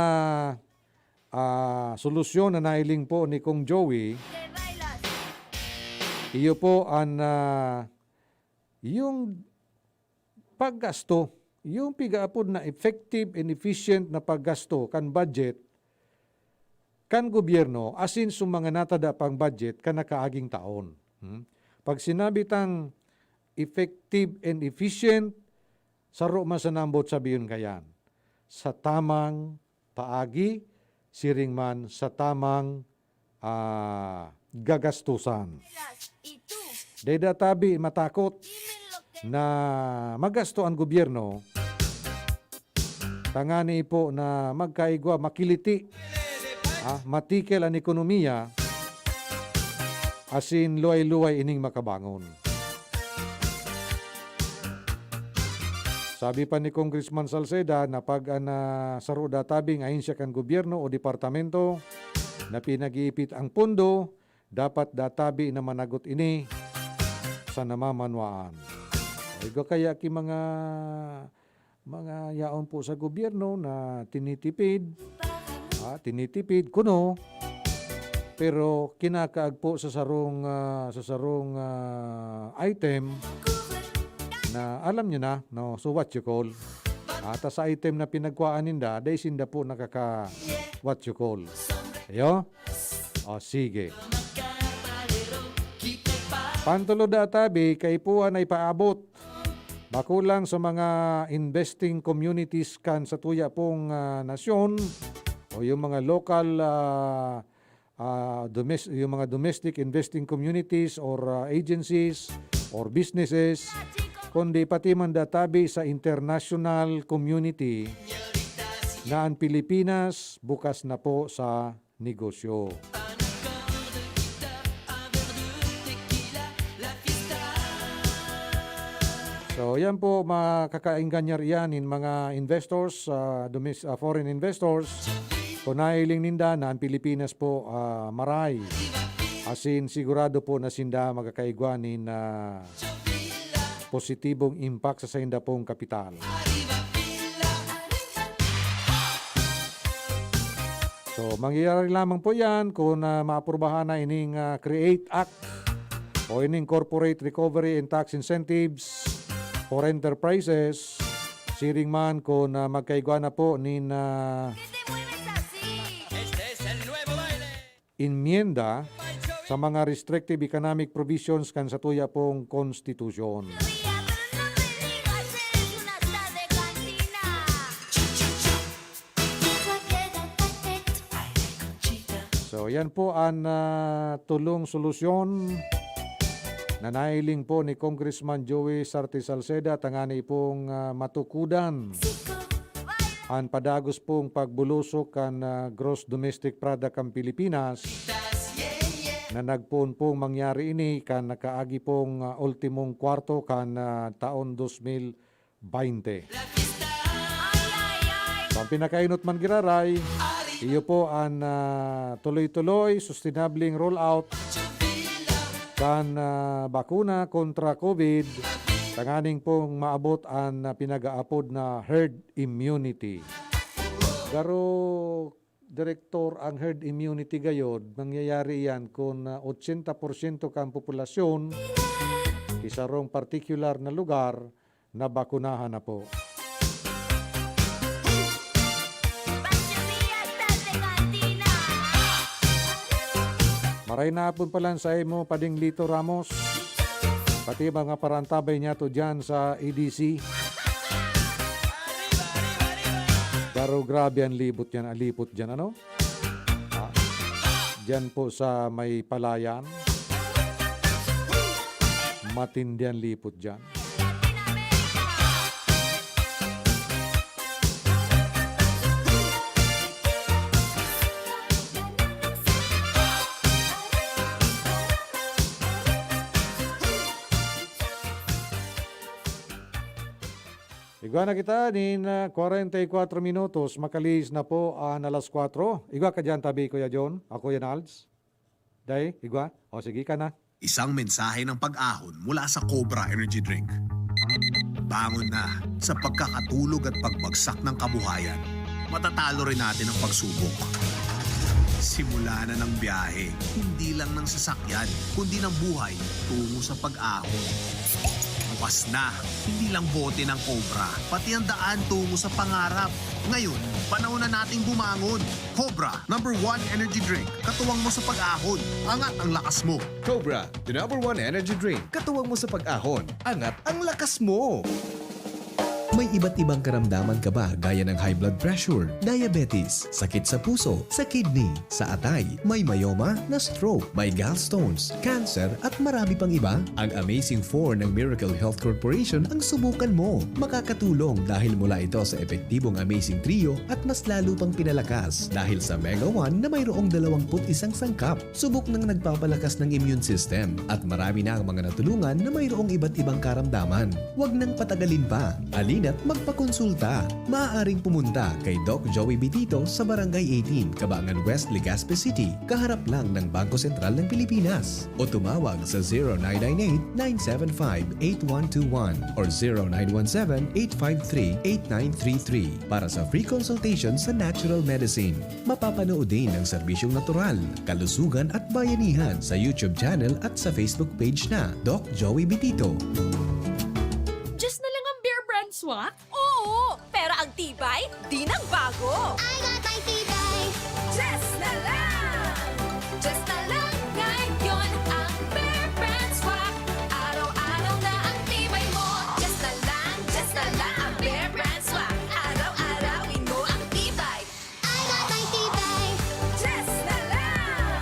ah, solusyon na nahiling po ni Kong Joey, que bailas. Iyo po an, ah, yung paggasto, yung pigaapod na effective and efficient na paggasto kan budget kan gobyerno asin sa mga natada pang budget kan nakaaging taon. Hmm? Pag sinabi tang effective and efficient, saro man sa nambot sabihon kayan, sa tamang paagi, siring man sa tamang, ah, gagastusan. Dai da tabi matakot na magasto an gobyerno, tangani po na magkaigwa, makiliti, ah, matikel an ekonomiya, asin luway-luway ining makabangon. Sabi pa ni Congressman Salceda na pag an, ah, saro da tabing ahensya kan gobyerno o departamento na pinag-iipit ang pondo, dapat da tabi na managot ini sa namamanwaan. Igwa kaya ki mga, mga yaon po sa gobyerno na tinitipid, ah, tinitipid kuno, pero kinakaag po sa sarong, ah, sa sarong, ah, item na alam nyo na, no? So what you call? Ata sa item na pinagkuhaan ninda, dai sinda po nakaka what you call. Ayo? O, sige. Pantulod da tabi, kaipuhan na ipaabot. Bako lang sa mga investing communities kan satuya pong, ah, nasyon o yung mga local, ah, ah, domes-, yung mga domestic investing communities or, ah, agencies or businesses, kundi pati man da tabi sa international community na ang Pilipinas bukas na po sa negosyo. So, yan po, makakaenganyar iyan nin mga investors, ah, domes-, ah, foreign investors. Kung nahiling ninda na ang Pilipinas po, ah, maray, asin sigurado po na sinda magkakaigwa nin, ah, positibong impact sa sainda pong kapital. So, mangyayari lamang po yan kung, ah, maaprubahan na ining, ah, create Act o ining Corporate Recovery and Tax Incentives for Enterprises, siring man kung, ah, magkaigwa na po nin, ah, enmienda sa mga restrictive economic provisions kan satuya pong konstitusyon. So, yan po an, ah, tolong solusyon na nahiling po ni Congressman Joey Sarte Salceda tangani pong, ah, matukudan an padagos pong pagbulusok kan, ah, gross domestic product kan Pilipinas na nagpoon pong mangyari ini kan nakaagi pong, ah, ultimong kwarto kan, ah, taon dos mil baynte. So, ang pinakainot man giraray, iyo po an, ah, tuloy-tuloy, sustainabling rollout kan, ah, bakuna kontra COVID, tanganing pong maabot an, ah, pinag-aapod na herd immunity. Garo, Direktor, ang herd immunity gayod, mangyayari iyan kun, ah, ochenta porsyento kan populasyon sa sarong partikular na lugar nabakunahan na po. Maray na hapon palan saimo, Pading Lito Ramos, pati mga parantabay niyato diyan sa E D C. Pero grabe an libot diyan, alipot diyan, ano? Ah, diyan po sa may Palayan. Matindi an lipot diyan. Igwa na kita nin, ah, kwarenta y kwatro minutos, makalihis na po an alas kwatro. Igwa ka diyan, tabi, Kuya John. Ako yan, Alds. Day, igwa. O, sige ka na. Isang mensahe ng pag-ahon mula sa Cobra Energy Drink. Bangon na sa pagkakatulog at pagbagsak ng kabuhayan. Matatalo rin natin ang pagsubok. Simula na ng biyahe, hindi lang ng sasakyan, kundi ng buhay tungo sa pag-ahon. Bukas na, hindi lang bote ng Cobra, pati ang daan tungo sa pangarap. Ngayon, panahon na nating bumangon. Cobra, number one energy drink. Katuwang mo sa pag-ahon. Angat ang lakas mo. Cobra, the number one energy drink. Katuwang mo sa pag-ahon. Angat ang lakas mo. May iba't ibang karamdaman ka ba, gaya ng high blood pressure, diabetes, sakit sa puso, sa kidney, sa atay, may myoma, na-stroke, may gallstones, cancer, at marami pang iba? Ang Amazing Four ng Miracle Health Corporation ang subukan mo. Makakatulong dahil mula ito sa epektibong Amazing Trio at mas lalo pang pinalakas dahil sa Mega One na mayroong dalawampu't isang sangkap. Subok nang nagpapalakas ng immune system at marami na ang mga natulungan na mayroong iba't ibang karamdaman. Huwag nang patagalin pa. Halina't magpakonsulta. Maaaring pumunta kay Doc Joey Bitito sa Barangay eighteen, Cabangan West, Legazpi City, kaharap lang ng Bangko Sentral ng Pilipinas. O tumawag sa zero nine nine eight, nine seven five, eight one two one or zero nine one seven, eight five three, eight nine three three para sa free consultation sa natural medicine. Mapapanood din ang serbisyong natural, kalusugan at bayanihan sa YouTube channel at sa Facebook page na Doc Joey Bitito. Just na lang ang Bear Brand Swak? Oo, pero ang tibay, di nagbago. I got my tibay. Just na lang. Just na lang ngayon ang Bear Brand Swak. Araw-araw na ang tibay mo. Just na lang, just na lang ang Bear Brand Swak. Araw-arawin mo ang tibay. I got my tibay. Just na lang.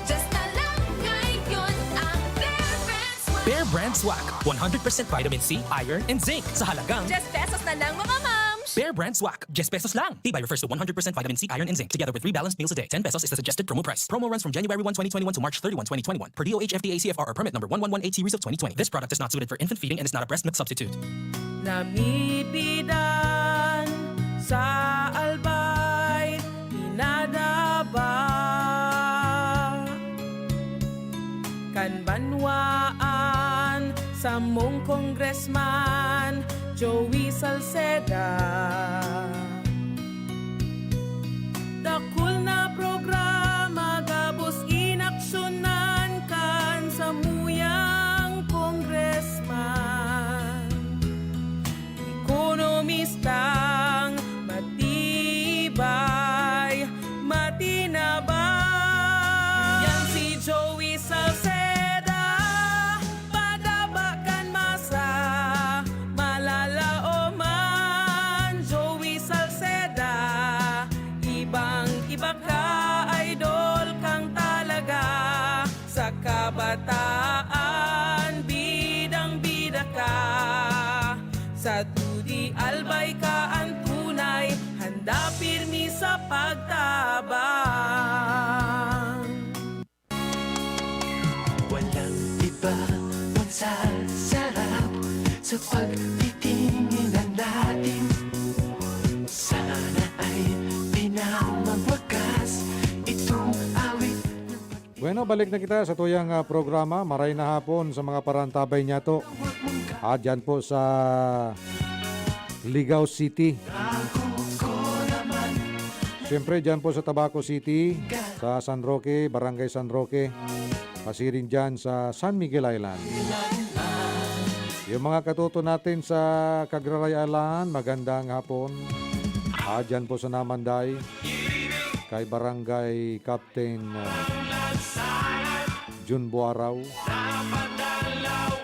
Just na lang ngayon ang Bear Brand Swak. Bear Brand Swak, one hundred percent vitamin C, iron, and zinc sa halagang Just pesos na lang, mga mams! Bear Brand Swak, just pesos lang. Tibay refers to one hundred percent vitamin C, iron, and zinc, together with three balanced meals a day. Ten pesos is the suggested promo price. Promo runs from January one, twenty twenty-one to March thirty-one, twenty twenty-one, per D O H F D A C F R or permit number one one one eight series of twenty twenty. This product is not suited for infant feeding and is not a breast milk substitute. Namipidan sa Albay, pinadaba kan banwaan samong Congressman Joey Salceda. Dakul na programa gabos inaksyonan kan samuyang Congressman. Ekonomistang matibay, matinabang. Yan si Joey Salceda, padaba kan masa, malalaoman. Joey Salceda, ibang-iba ka, idol kang talaga. Sa kabataan, bidang-bida ka. Sa Tudi Albay ka ang tunay, handa pirmi sa pagtabang. Walang iba magsasarap sa pagtitinginan natin. Sana ay di na magwakas itong awit ng Bueno, balik na kita sa tuyang, ah, programa. Maray na hapon sa mga parantabay niyato. Ah, dyan po sa Ligao City. Siyempre, dyan po sa Tabaco City, sa San Roque, Barangay San Roque. Pasiring dyan sa San Miguel Island. Yung mga katoto natin sa Cagraray Island, magandang hapon. Ah, dyan po sa Namanday, kay Barangay Captain, ah, Jun Buaraw.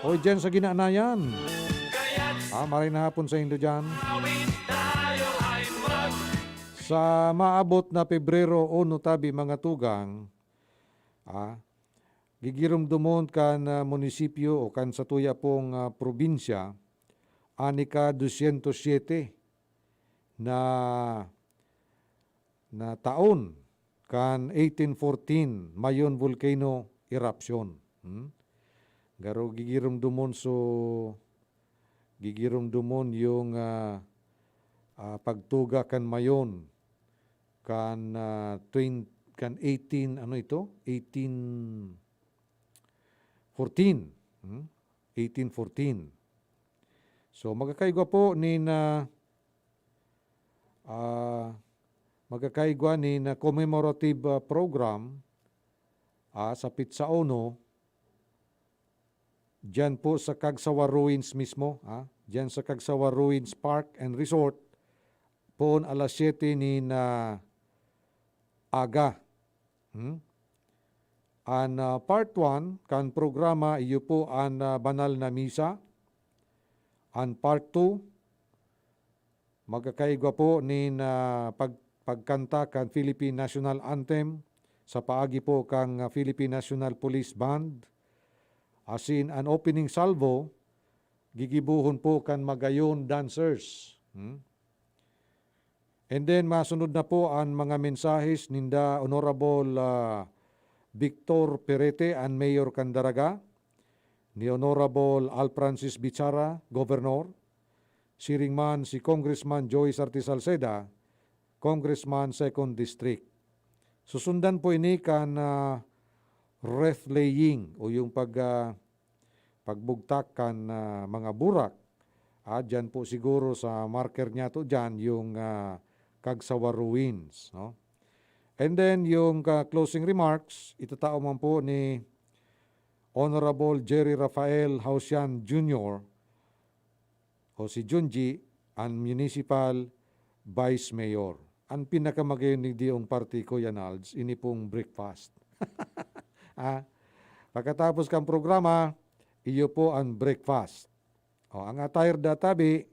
O, dyan sa Ginanayan. Ah, maray na hapon sa indo dyan. Sa maabot na Pebrero uno tabi, mga tugang, ah, gigiromdomon kan, ah, munisipyo o kan satuya pong, ah, probinsya, an ika-dosyentos siyete na, na taon kan eighteen fourteen Mayon Volcano Eruption. Hmm? Garo gigiromdomon so gigiromdomon yung, ah, ah, pagtuga kan Mayon, kan, ah, twen-, kan eighteen, ano ito? Eighteen fourteen. Hmm? Eighteen fourteen. So, magkakaigwa po nin, ah, ah, magkakaigwa nin, ah, commemorative, ah, program, ah, sa Petsa Uno, diyan po sa Cagsawa Ruins mismo, ah, diyan sa Cagsawa Ruins Park and Resort, poon alas siyete nin, ah, aga. Hmm? An, ah, part one kan programa, iyo po an, ah, banal na misa. An part two, magkakaigwa po nin, ah, pag-, pagkanta kan Philippine National Anthem sa paagi po kan, ah, Philippine National Police Band. Asin an opening salvo, gigibohon po kan Magayon Dancers. Hmm? And then, masunod na po an mga mensahes ninda Honorable, ah, Victor Perete, an mayor kan Daraga, ni Honorable Al Francis Bichara, Governor, siring man si Congressman Joey Sarte Salceda, Congressman Second District. Susundan po ini kan, ah, wreath laying o yung pag, ah, pagbugtak kan, ah, mga burak. Ah, diyan po siguro sa marker niya to diyan yung, ah, Cagsawa Ruins, no? And then yung, ah, closing remarks, itatao man po ni Honorable Jerry Rafael Hausian Junior o si Junji, an municipal vice mayor. An pinakamagayon digdiong parte, Kuya Nalds, ini pong breakfast. Ah, pagkatapos kan programa, iyo po an breakfast. O, ang attire da tabi,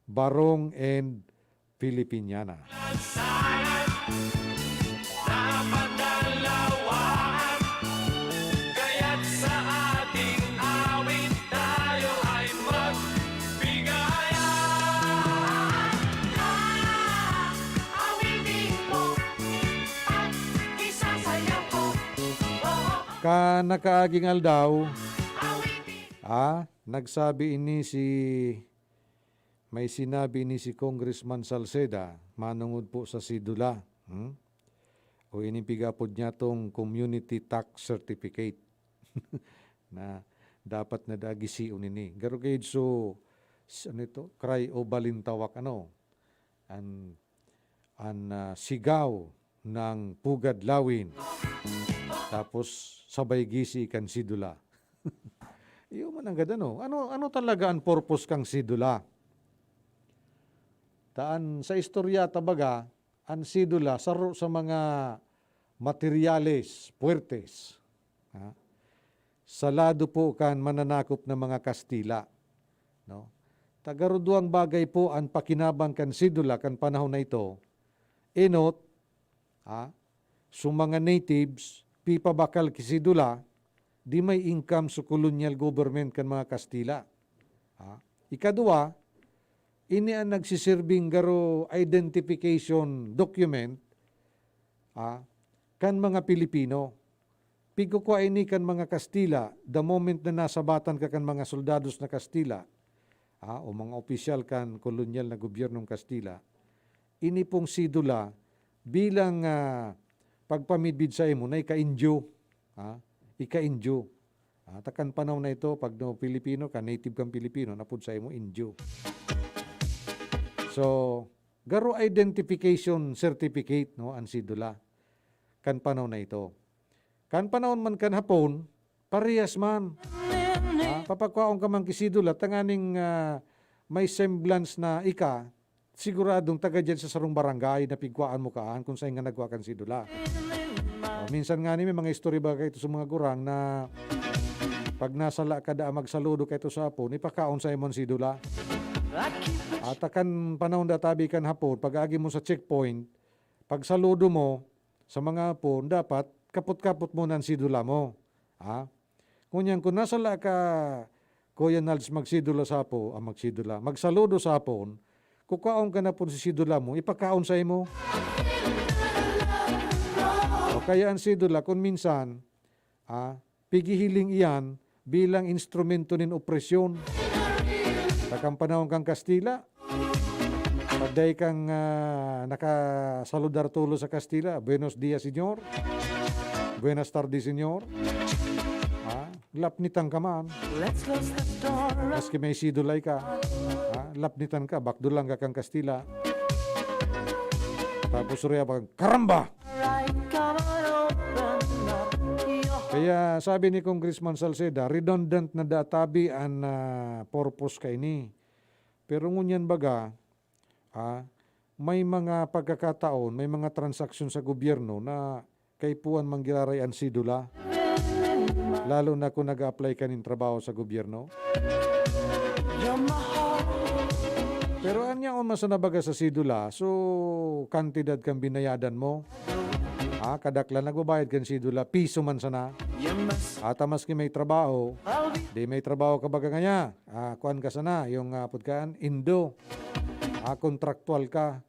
barong and Filipiniana. Kaya't sa ating awit tayo ay magbigay. Awitin mo at isasayaw ko. Kan nakaaging aldaw, ah, nagsabi ini si, may sinabi ini si Congressman Salceda, manungod po sa sidula, hmm? O ini pigapod niya tong community tax certificate na dapat na dagision ini. Garo gayud so, s-, ano ito? Cry o balintawak, ano? An, an, ah, sigaw ng pugad lawin. Tapos sabay gisi kan sidula. Iyo man ang gada, no? Ano, ano talaga ang purpose kang sidula? Taan sa istorya, tabaga, an sidula saro sa mga materyales, puwertes. Ha? Sa lado po kan mananakop na mga Kastila, no? Tagaruduang bagay po an pakinabang kan sidula kan panahon na ito. Enot, ha? So mga natives, pipabakal ki sidula, di may income sa colonial government kan mga Kastila. Ha? Ikadua, ini an nagsisirbing garo identification document, ah, kan mga Pilipino. Pigkukua ini kan mga Kastila, the moment na nasabatan ka kan mga soldados na Kastila, ah, o mga opisyal kan kolonyal na gobyernong Kastila, ini pong sidula bilang, ah, pagpamidbid sa imo na ika-Indio, ah, ika-Indio. Ah, ta kan panahon na ito, pag no Pilipino ka, native kang Pilipino, napod sa imo, Indio. So, garo identification certificate, no, an sidula kan panahon na ito. Kan panahon man kan Hapon, parehas man. Ah, papakwaon ka man ki sidula, tanganing, ah, may semblance na ika, siguradong taga diyan sa sarong barangay na pigkwaan mo kaan kung saen nga nagkwa kan sidula. O, minsan ngani may mga istorya ba kaito sa mga gurang na pag nasala ka daa magsaludo kaito sa Hapon, ipakaon sa imo an sidula. At kan panahon da tabi kan Hapon, pag-agi mo sa checkpoint, pagsaludo mo sa mga Hapon, dapat kapot-kapot mo na an sidula mo. Ha? Ngunyan, kung nasala ka, Kuya Nalds, magsidula sa Hapon, ah, magsidula, magsaludo sa Hapon, kukwaon ka na pon si sidula mo, ipakaon sa imo. O kaya an sidula, kung minsan, ah, pigihiling iyan bilang instrumento nin opresyon. Takang panahon kan Kastila, pag dai kang, ah, nakasaludar tolos sa Kastila, "Buenos dias, Señor." "Buenas tardes, Señor." Ah, lapnitan ka man. Let's close the door. Maski may sidulay ka, ah, lapnitan ka, bakdulan ka kan Kastila. Tapos suruya pa, "Karamba!" Right, come on, open up your heart. Kaya sabi ni Congressman Salceda, redundant na databi an, ah, purpose kaini. Pero ngunyan baga, ah, may mga pagkakataon, may mga transaksyon sa gobyerno na kaipuhan manggiraray an sidula, lalo na kung nag-a-apply ka nin trabaho sa gobyerno. Pero an yaon man sana baga sa sidula, so, kantidad kan binayadan mo. Ah, kadaklan nagbabayad kan sidula, piso man sana. Ata maski may trabaho, di may trabaho ka baga ngaya. Ah, kuan ka sana, yung, ah, apod kan, indo. Ah, kontraktual ka.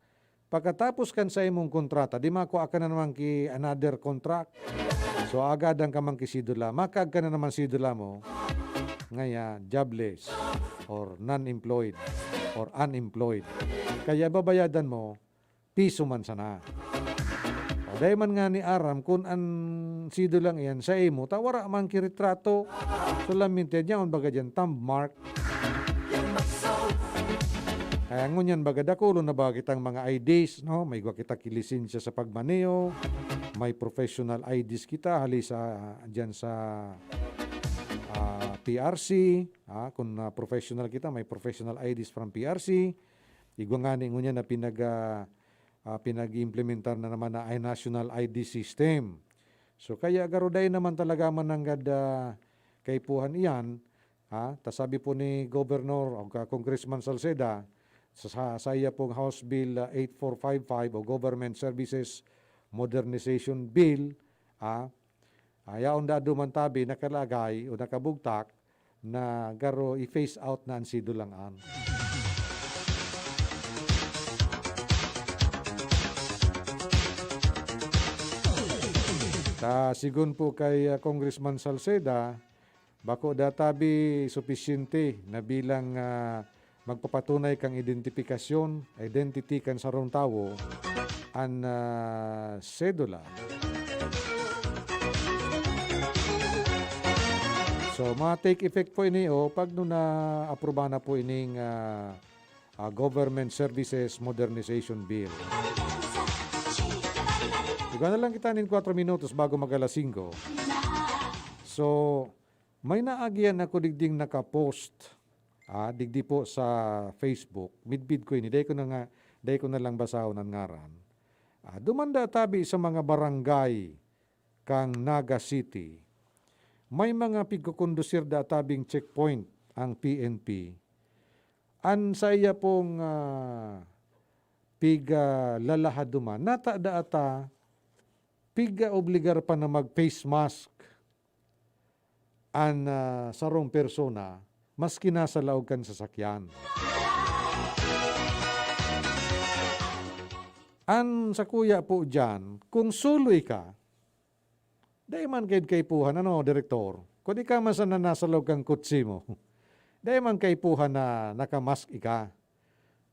Pagkatapos kan sa imong kontrata, di makua ka na naman ki another contract. So, agadan ka man ki sidula. Makaag ka na naman sidula mo. Ngaya, jobless or non-employed or unemployed. Kaya babayadan mo, piso man sana. O, dai man ngani aram kun an sidulang iyan sa imo, ta wara man ki retrato. Solamente yaon baga diyan, thumb mark. Kaya ngunyan baga dakulon na baga kitang mga I Ds, no? May igwa kita ki lisensya sa pagmaneho, may professional I Ds kita, hali sa, diyan sa, ah, P R C, ah, kung, ah, professional kita, may professional I Ds from P R C. Igwa ngani ngunyan na pinag, ah, ah, pinag-iimplementar na naman na ay national I D system. So, kaya garo dai naman talaga man nanggad, ah, kaipuhan iyan, ha? Ta sabi po ni Governor o ka-, Congressman Salceda, sa, sa, sa iya pong House Bill, ah, eight four five five o Government Services Modernization Bill, ah, ah, yaon da duman tabi nakalagay o nakabugtak na garo i-phase out na an sidulangan. Ta sigon po kay, ah, Congressman Salceda, bako da tabi supisyente na bilang, ah, magpapatunay kan identifikasyon, identity kan sarong tawo, an, ah, sedula. So, ma-take effect po ini, o, pag no naaprubahan na po ining, ah, ah, Government Services Modernization Bill. Igwa na lang kita nin kwatro minutos bago mag-alas singko. So, may naagihan ako digding naka-post, ah, digdi po sa Facebook. Midbid ko ini. Dai ko na nga, dai ko na lang basahon an ngaran. Ah, duman da tabi sa mga barangay kan Naga City. May mga pigkukondusir da tabing checkpoint ang P N P. An saiya pong, ah, piga lalahad duman, nata da ata piga obligar pa na mag-face mask an, ah, sarong persona maski nasa laog kan sasakyan. An sakuya po diyan, kung suloy ka, dai man kaid kaipuhan, ano, Direktor? Kun ika man sana nasa laog kan kotse mo, dai man kaipuhan na naka-mask ika.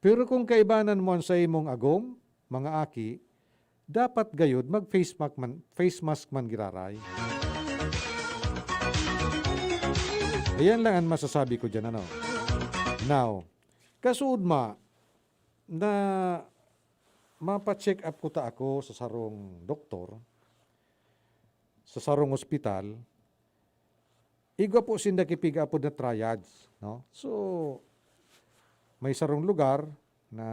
Pero kung kaibanan mo an saimong agom, mga aki, dapat gayod mag-face mask man, face mask man giraray. Ayan lang an masasabi ko diyan, ano. Now, kasuodma na mapa-check up kuta ako sa sarong doktor, sa sarong ospital, igwa po sinda ki piga-apod na triage, no? So, may sarong lugar na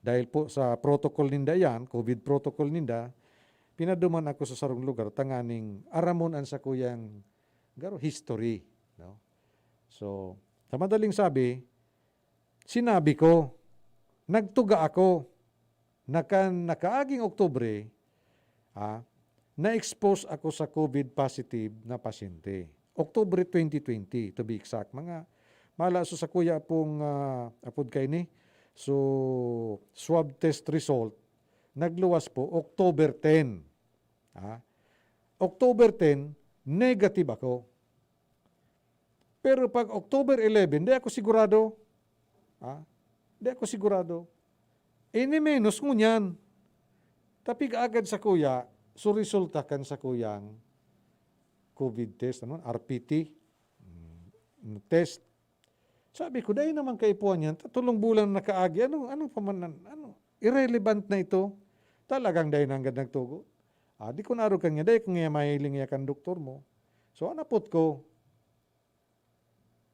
dahil po sa protocol ninda yan, covid protocol ninda, pinaduman ako sa sarong lugar tanganing aramon an sakuyang garo history, no? So, sa madaling sabi, sinabi ko, nagtuga ako na kan nakaaging Oktubre, ah, na-expose ako sa covid positive na pasyente. Oktubre twenty twenty, to be exact. Mga, mala so sakuya pong, ah, apod kaini, so, swab test result, nagluwas po October ten. Ah, October ten, negative ako. Pero pag October eleven, di ako sigurado. Ha? Di ako sigurado. Ini menos ngunyan. Tapig agad sa kuya, so resulta kan sa kuyang COVID test, ano, R P T, mm, test. Sabi ko, "Dai naman kaipuhan yan. Tatulong bulan na nakaagi. Ano, ano pa man, ano, irrelevant na ito. Talagang dai nanggad nagtugot." Ah, di ko narukan nga, dai ko nga mahiling niya kan doktor mo. So, anapot ko,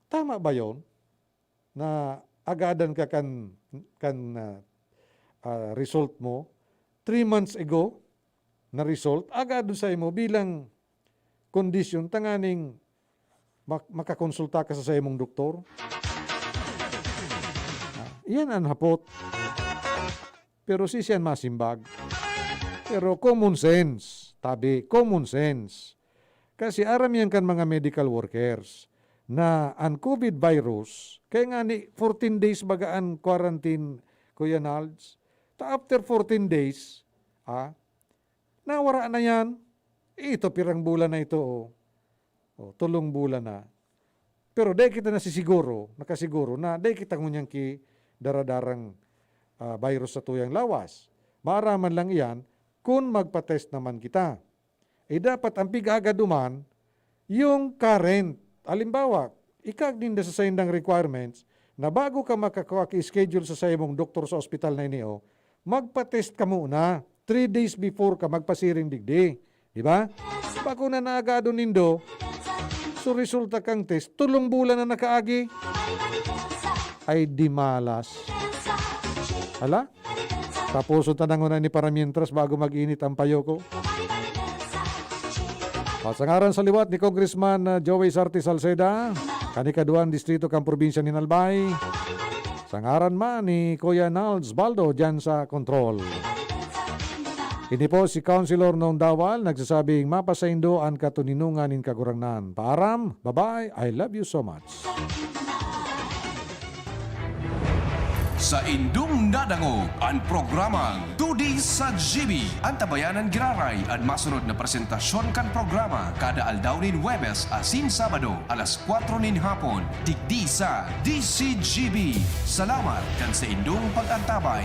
tama ba yon? Na agadan ka kan, kan, ah, ah, result mo, three months ago na result, agadon sa imo bilang kondisyon tanganing mak-, makakonsulta ka sa saimong doktor? Ah, iyan an hapot. Pero si siyan masimbag. Pero common sense, tabi, common sense. Kasi aram yan kan mga medical workers na an COVID virus, kaya nga ni fourteen days baga an quarantine, Kuya Nalds. Ta after fourteen days, ah, nawara na yan. Ito, pirang bulan na ito, oh. Oh, tulong bulan na. Pero dai kita nasisiguro, nakasiguro na dai kita ngunyan ki daradarang, ah, virus sa tuyang lawas. Maaraman lang iyan kun magpa-test naman kita. Eh, dapat ang pig-aagaduman, yung current. Halimbawa, ikag ninda sa saindang requirements na bago ka makakawa ki schedule sa saimong doktor sa ospital na ini, oh, magpa-test ka muna. Three days before ka magpasiring digdi. Di ba? Bako na naagado nindo, so resulta kang test, tulong bulan na nakaagi. Ay, di malas. Hala? Taposon ta na nguna ni para mientras bago mag-init ang payo ko. O, sa ngaran sa liwat ni Congressman, ah, Joey Sarte Salceda, kan ikaduwang distrito kan probinsya nin Albay, sa ngaran man ni Kuya Nalds Baldo dyan sa control. Ini po si Councilor Nong Dawal, nagsasabing, "Mapasaindo an katoninongan nin Kagurangnan. Paaram, bye-bye, I love you so much." Saindong nadangog an programang Todi sa G B. Antabayanan giraray an masunod na presentasyon kan programa kada aldaw nin Huwebes asin Sabado, alas kwatro nin hapon, digdi sa D C G B. Salamat kan saindong pag-antabay.